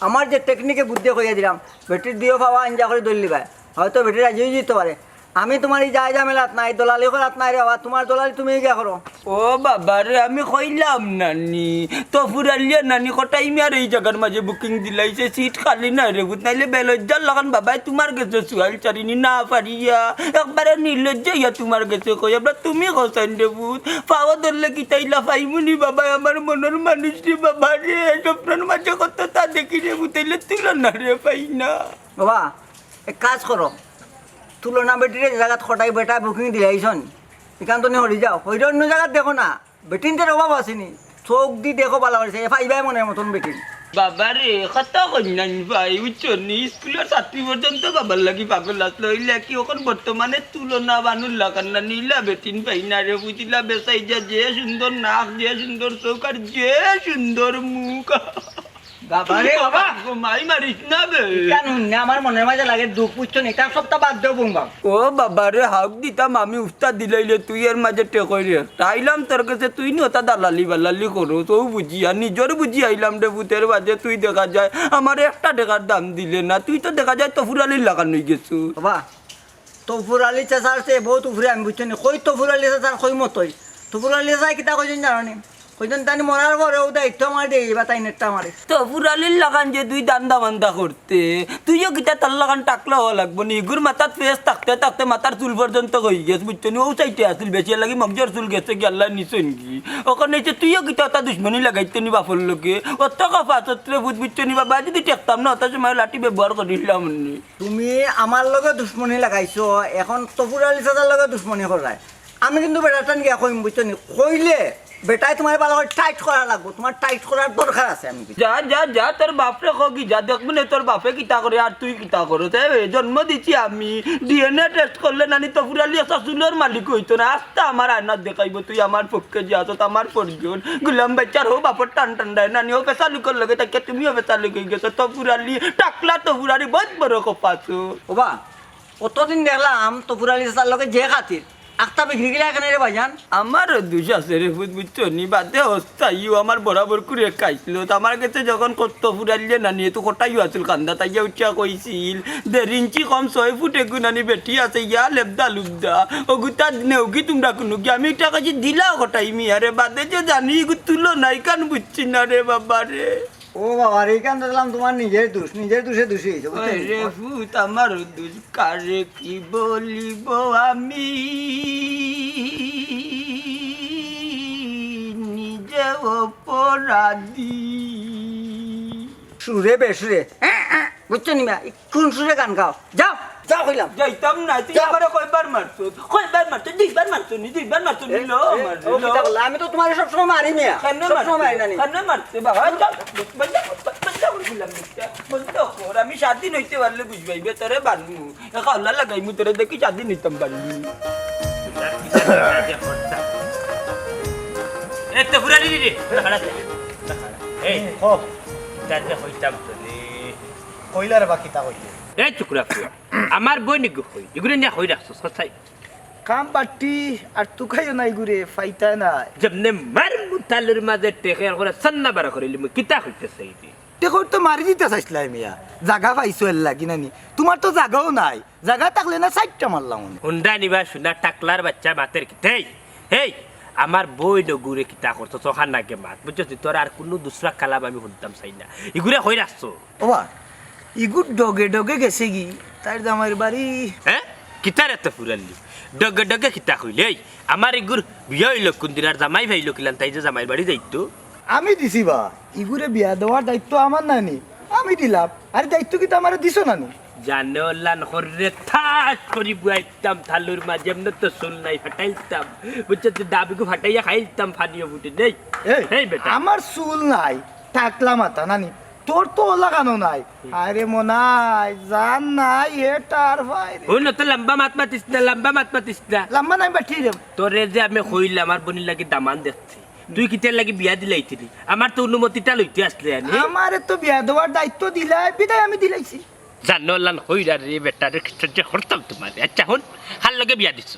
আমার যে টেকনিকে বুদ্ধি কইয়া দিলাম, বেটির দুইও পাওয়া আঞ্জা করি ধরলিবায়, হয়তো বেটি রাজি অই যাইতো পারে। আমি তুমার ই যায় ঝামেলাত নাই, দলালি করাত নাই রে বাবা, তুমার দলালি তুমি গিয়া করো। ও বাবা রে, আমি কইলাম নানি, তপুর আলিয়ে নানি কটাই মিয়ার এই জাগার মাঝে বুকিং দিলাইছে, সিট খালি নাই রে পুত, নাইলে বেলজ্জার লাখান বাবায় তুমার গেছে সুয়াল চারিনি না পারিয়া, একবারে নির্লজ্জ অইয়া তুমার গেছে কই, আমরা তুমি কছাইন রে পুত, পাও ধরলে কিতা ইলা পাইমুনি বাবায়, আমার মনর মানুষ রে বাবা রে, স্বপ্নর মাঝে কততা দেখি রে পুত, অইলে তুলনা রে পাই না। বাবা, এক কাজ করো, তুলনা বেটিরে যে জাগাত কটাই বেটায় বুকিং দিলাইছন, ইখান তনে হরি যাও, হইরে অন্য জাগাত দেখো না। বেটিন্তর অভাব আছে নি? চউখ দি দেখো ভালা করি, এ পাইবায় মনর মতন বেটিন। বাবারে, কথা কইন না নি ভাই, বুঝছো নি? স্কুলর ছাত্রী পর্যন্ত বাবার লাগি পাগল আছলো, অইলে কি অখন বর্তমানে তুলনা বানুর লাখান না নি? ইলা বেটিন পাই না রে, বুঝিলা বেচাই যা, যে সুন্দর নাক, যে সুন্দর চউখ আর যে সুন্দর মুখ। বাবারে বাবা। গো মাই মারিস না বে। ইখান হুনলে আমার মনর মাঝে লাগে দুখ, বুঝছো নি? ইতা সবতা বাদ দেও বুম্বা। ও বাবারে, হাউক দিতাম আমি উস্তাদ দিলাইলে তুই এর মাঝে টেকই রে। তাইলাম তোর গেছে, তুই নি ওটা দালালি বালালি করো, তো বুঝি আর নিজর বুঝি আইলাম রে পুতের বাদে, তুই দেখা যায় আমার একটা টেকার দাম দিলে না, তুই তো দেখা যায় তফুর আলির লাখান অই গেছো। বাবা, তফুর আলি চাচার চেয়ে বউত উফরে আমি, বুঝছো নি? কই তফুর আলি চাচার কই মতই। তফুর আলি চাচায় কিতা কইছইন জানো নি? কইছইন তানি মরার পরেও দায়িত্ব আমারে দেইবা, তাইন একটা আমারে। তফুর আলির লাখান যে দুই দান্দা বান্দা করতে, তুইও কিতা তার লাখান টাকলা অওয়া লাগবো নি? ইগুর মাথাত ফেস থাকতে থাকতে মাথার চুল পর্যন্ত অই গেছে, বুঝছো নি? অউ সাইডে আছিল, বেশি লাগি মগজর চুল গেছে গি, আল্লায় নিছইন গি। অখন অইছে তুইও কিতা ওটা দুশমনি লাগাইতে নি বাপর লগে? অত কফা সত্রে ভূত, বুঝছো নি বাবা? যদি ঠেকতাম না, অত সময় লাঠি ব্যবহার করিলাম নি। তুমি আমার লগে দুশমনি লাগাইছো, অখন তফুর আলি চাচার লগে দুশমনি কররায়। আমি কিন্তু বেটাটান গিয়া কইমু, বুঝছো নি? কইলে বেটায় তুমারে ভালা করি টাইট করা লাগবো, তুমার টাইট করার দরকার আছে। আমি কইছি। যা, যা, যা, তোর বাপরে কগি, যা, দেখমু নে তোর বাপে কিতা করে আর তুই কিতা করো। তে জন্ম দিছি আমি, ডিএনএ টেস্ট করলে নানি তফুর আলি একটা চুলর মালিক অইতো না। আস্তা আমার আয়নাত দেখাইবো, তুই আমার পক্ষে যে আছস, আমার পরিজন। গুলাম বাইচ্চার হউ বাপর টান টান দেয় নানি, অউ পেশা লুকর লগে থাকিয়া তুমিও পেশা লুক অই গেছো। তফুর আলি, টাকলা তফুর আলি, বউত বড় কফা সত্র। ওবা, অতদিন দেখলাম তফুর আলি চাচার লগে যে খাতির, আখতা বিগড়ি গেলা কেনে রে ভাইজান? আমারও দুষ আছে রে পুত, বুঝছো নি? বাদে হস্তাইও আমার বরাবর করে খাইছিল। তো আমার গেছে যখন কত ফুরাইলে নানি, তো কটাইও আছিল কান্দা, তাইয়া উঠিয়া কইছিল, দেড় ইঞ্চি কম ছয় ফুট এগু নানি বেটি আছে, ইয়া লেবদা লুবদা, অগুতা নেওগি তুমরা কুনু কি? আমি ইটা কইছি দিলাও কটাই মিয়ারে, বাদে যে জানি ইগু তুলো নাই কান বুঝছি না রে বাবা রে। ও বাবা রে, ইখান দেখলাম তুমার নিজর দুষ, নিজর দুষে দুষি অইছো, বুঝছো ওই নি? রে ভূত, আমারও দুষ, কারে কি বলিব আমি, নিজে অপরাধী। সুরে বেসুরে, বুঝছো নি মা? কোন সুরে গান গাও? যাও, যাও কইলাম। যাইতাম না, তুই যাও। আমারে কয়বার মারছস? কয়বার মারছস? দুইবার মারছস নি, দুইবার মারছস নি, এ, ল এ, মার, ও ল। কিতা বললা? আমি তো তুমারে সবসময় মারি মিয়া। কেমনে সবসময় মারছস? মারি না নি। কেমনে মারছস? বাবা, যাও, বন্ধ কর, বন্ধ কর, বললাম নিশ্চয়। বন্ধ কর, আমি স্বাধীন অইতে পারলে বুঝবায়, বে তোরে বানমু। এ কাউলা লাগাইমু তোরে, দেখি স্বাধীন অইতাম পারলি। এ তো ফুরালি রে, খাড়া, খাড়া। এই, ও, যাতে কইতাম তো রে। কইলা রে বা কিতা কইতে? এই চুকরা ফুয়া, আমার বইন ইগু কই? ইগুরে নিয়া কই রাখছস, কছাই? কাম বাট্টি আর তুকাইও না ইগুরে, ফাইতায় না। যেমনে মারমু তালুর মাঝে টেকে আর করে সান্না বারা করিলিমু, কিতা কইতে চাইলি? টেকর তো মারি দিতা চাইছলায় মিয়া, জাগা পাইছো এর লাগি নানি? তুমার তো জাগাও নাই, জাগা থাকলে না চাইরটা মারলাম অনে। হুন্ডা নিবা শুনা টাকলার বাইচ্চা মাতের কিতা? এই, আমার বইন ইগুরে কিতা করছস, অখান আগে মাত, বুঝছস নি? তোর আর কুনু দুসরা কালাম আমি হুনতাম চাই না। ইগুরে কই রাখছস? ওবা, ইগু ডগে ডগে গেছেগি, তাইর জামাইর বাড়ি। হে? কিতারে তো ফুরালি? ডগে ডগে কিতা কইলে? এই, আমার ইগুর বিয়া অইলো কুনদিন আর জামাই পাইলো কিলান, তাই যে জামাইর বাড়ি যাইতো? আমি দিছি বা, ইগুরে বিয়া দেওয়ার দায়িত্ব আমার নানি, আমি দিলাম। আরে দায়িত্ব কিতা আমারে দিছো নানি? জানে অলান হররে ঠাস করি বুয়াইতাম থালুর মাঝে, এমনে তো চুল নাই, ফাটাইতাম। বুঝছস, দাবিগু ফাটাইয়া খাইতাম, ফানিও ফুটে নেই। এই, এই বেটা। আমার চুল নাই, টাকলা মাথা নানি, তোর তো অলা কানো নাই। আরে মনাই, জান নাই, এ টার ভাই রে। হুন, অত লম্বা মাত মাতিস না, লম্বা মাত মাতিস না। লম্বা নাই বা ঠিক রে। তোরে যে আমি কইলাম, আমার বইনর লাগি দামান দেখতে। তুই কিতার লাগি বিয়া দিলাইতে নি? আমার তো অনুমতিটা লইতে আছলে আনি। আমারে তো বিয়া দেওয়ার দায়িত্ব দিলাই, বিদায় আমি দিলাইছি। জানো লান হইরা রে বেটা রে, কিতা যে করতাম তুমারে। আচ্ছা হুন, কার লগে বিয়া দিছস?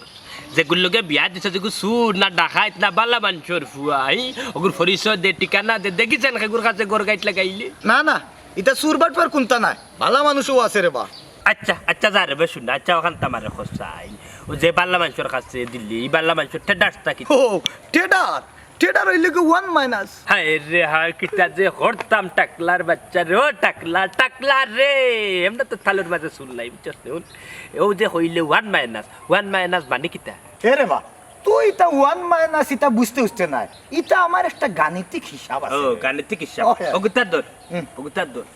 যেগুর লগে বিয়া দিছস, যেগু চুর না ডাকাইত না বালা মানষর ফুয়া, হি? অগুর পরিচয় দে, ঠিকানা দে, দেখিছস না কেগুর কাছে গড় গাইট লাগাইলে? না, না, ইতা চুর বাটপার কুন্তা নায়, বালা মানুষও আছে রে বা। আচ্ছা, আচ্ছা, যা রে বা শুনা, আচ্ছা, অখান তো আমারে কছাইন। অউ যে বালা মানষর কাছে দিলি, ই বালা মানষর টেডারটা কিতা? ও, টেডার? টেডার অইলে গি one minus। হায় রে হায়, কিতা যে করতাম টাকলার বাইচ্চা রে, ও টাকলা, টাকলা রে। এমনে তো থালুর মাঝে চুল নাই, বুঝছস নি? হুন, অউ যে কইলে one minus, one minus মানে কিতা? এ রে বা, তুই ইতা one minus ইতা বুঝতে উঠতে নায়। ইতা আমার একটা গাণিতিক হিসাব আছে। ও, গাণিতিক হিসাব। ও, হ্যাঁ। অগুতা ধর, হুম। অগুতা ধর।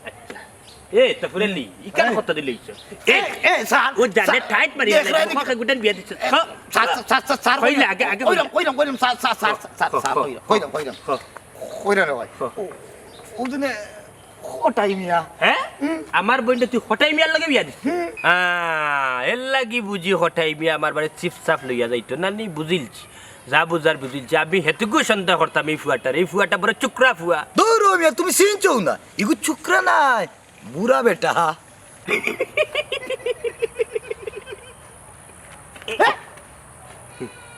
আচ্ছা। এ, তফুরালি, ইকান এই। কত দিলে ইচ্ছা? এ, এ, স্যার, ও জানে স্যার, টাইট মারি দেখ ফেলে, রে, মুখে গুটান বিয়া দিছে। এ, হ্যাঁ? স্যার, স্যার, স্যার, স্যার, কইলে আগে, আগে কইলাম, কইলে। কইলাম, কইলাম, স্যার, স্যার, স্যার, স্যার, হ, হ, স্যার, হ। কইলাম, কইলাম, কইলাম। হ। কইলাম রে ভাই। হ। ও, ও দিনে হটাই মিয়া। হ্যাঁ? হুম। আমার বইনটা তুই হটাই মিয়ার লগে বিয়া দিস? হুম। আহ, এর লাগি বুঝি হটাই মিয়া আমার বাড়ি চিপ চাপ লইয়া যাইতো না, নি বুঝিলছি। যা বুঝার বুঝিলছি। আমি হেতুকু সন্দেহ করতাম এই ফুয়াটার। এই ফুয়াটা বড় চুকরা ফুয়া। দৌড় মিয়া, তুমি চিনছো না। ইগু চুকরা নাই। বুড়া বেটা।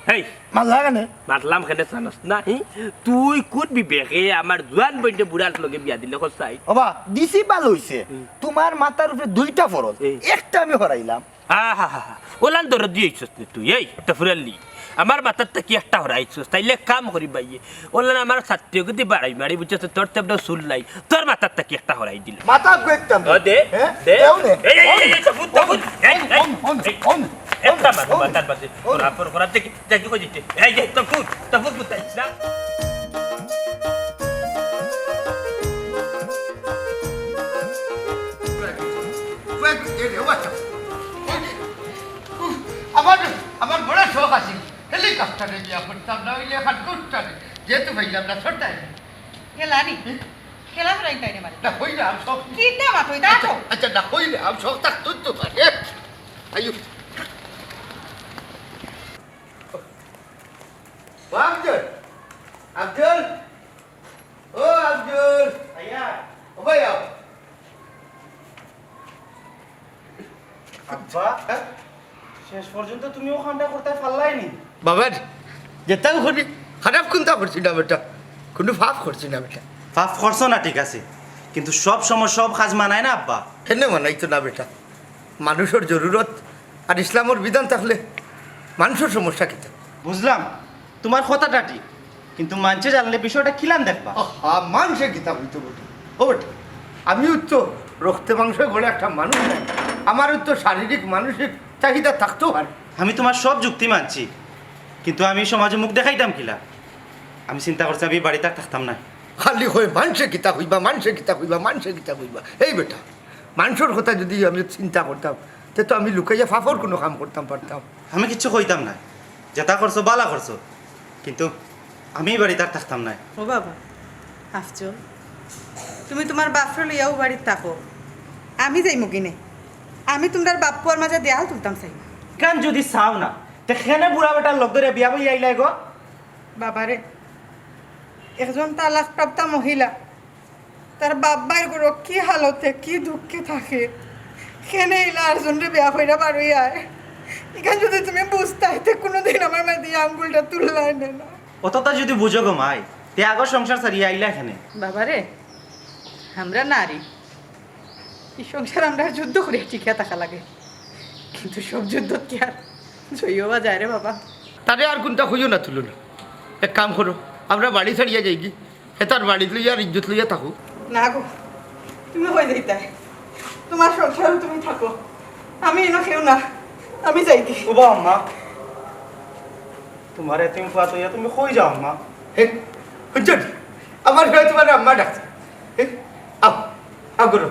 হেই, মারলা কেনে? মারলাম কেনে জানস না, হি? তুই কোন বিবেকে আমার জোয়ান বইনটা বুড়ার লগে বিয়া দিলে, কছাই? ওবা, দিছি ভালা অইছে। হুম। তুমার মাথার উপরে দুইটা ফরজ, এই। একটা আমি হরাইলাম। আহা হা হা, ওলান দরদি অইছস নি তুই, এই, তফুরালি। আমার মাথার থাকি একটা হরাইছস, তাইলে কাম করি বাইয়ে। ওলা না, আমার ছাত্রীও যদি বাড়াই মারি, বুঝছস, তোর তেমন চুল নাই, তোর মাথার থাকি একটা হরাই দিল। মাথা কইতাম। ও দে, হ্যাঁ? দে। দেও নে। এই, এই, এই, এই, তফুর, তফুর, এই, এই, অন, অন, এই, অন, একটা মাথা, অন। মাথার মাঝে, অন। তোর আপন করার দেখি, দেখি কই দিতে। এই যে, তফুর, তফুর, বুঝতে না। উফ, আমার, আমার বড় শখ আছিল, হেলিকপ্টারে বিয়া করতাম, না অইলে এখন গুপ্তারে। যেহেতু পাইলাম না, ছোট্ট। গেলানি? হুম? গেলাম রাইন তাইরে মারি। না, কইলাম, শখ। কিতা মাতই, তা আচ্ছা, তো। আচ্ছা, না, কইলাম, শখ থাকতো তো পারে। আইও। ও আফজল, আফজল, ও আফজল। আইয়া। ও ভাই, আও। আব্বা, হ্যাঁ? শেষ পর্যন্ত তুমি অউ কামটা করতায় পারলায় নি? বাবা, যেতাও করি, খারাপ কুন্তা করছি না বেটা, কুনু পাপ করছি না বেটা। পাপ করছো না ঠিক আছে, কিন্তু সব সময় সব কাজ মানায় না আব্বা। কেনে মানাইতো না বেটা? মানুষর জরুরত আর ইসলামর বিধান থাকলে মানুষর সমস্যা কিতা? বুঝলাম, তুমার কথাটা ঠিক, কিন্তু মানষে জানলে বিষয়টা কিলান দেখবা? আহা, মানষে কিতা কইতো বেটা? ও বেটা, আমিও তো রক্তে মাংসে গড়া একটা মানুষ নায়। আমারও তো শারীরিক মানসিক চাহিদা থাকতো পারে। আমি তুমার সব যুক্তি মানছি, কিন্তু আমি সমাজে মুখ দেখাইতাম কিলা? আমি চিন্তা করছি আমি বাড়িত আর থাকতাম না। খালি কয় মানষে কিতা কইবা, মানষে কিতা কইবা, মানষে কিতা কইবা। এই বেটা, মানষর কথা যদি আমি চিন্তা করতাম, তে তো আমি লুকাইয়া পাপর কুনু কাম করতাম পারতাম। আমি কিচ্ছু কইতাম না, যেতা করছো বালা করছো, কিন্তু আমি ই বাড়িত আর থাকতাম নায়। ও বাবা, আফজল, তুমি তুমার বাপরে লইয়া অউ বাড়িত থাকো, আমি যাইমু কিনে। আমি তুমরার বাপ-পুয়ার মাঝে দেয়াল তুলতাম চাই না। ইখান যদি চাও না, তে কেনে বুড়া বেটার লগ ধরিয়া বিয়া বইয়া আইলায় গো? বাবারে, একজন তালাকপ্রাপ্তা মহিলা তার বাপ-ভাইর ঘরো কি হালতে, কি দুঃখে থাকে, কেনে ইলা আরজনরে বিয়া কইরা বারইয়া আয়। ইখান যদি তুমি বুঝতায়, তে কুনুদিন আমার মাঝে দিয়া আঙ্গুলটা তুললায় না। অততা যদি বুঝো গো মাই, তে আগর সংসার ছাড়িয়া আইলা কেনে? বাবারে, আমরা নারী, ই সংসার আমরার যুদ্ধ করিয়া টিকিয়া থাকা লাগে, কিন্তু সব যুদ্ধত কি আর জয়ী অওয়া যায় রে বাবা? তারে আর কুন্তা কইও না, তুলো না। এক কাম করো, আমরা বাড়ি ছাড়িয়া যাইগি, হেতার বাড়িত লইয়া আর ইজ্জত লইয়া থাকো। না গো, তুমি কই যাইতায়? তুমার সংসারো তুমি থাকো, আমি ইনো কেউ না, আমি যাইগি। ওবা আম্মা, তুমার এতিম ফুয়া থইয়া তুমি কই যাও আম্মা? হে, হুনছো নি? আমার ফুয়ায় তুমারে আম্মা ডাকছে। হে, আও, আও করো।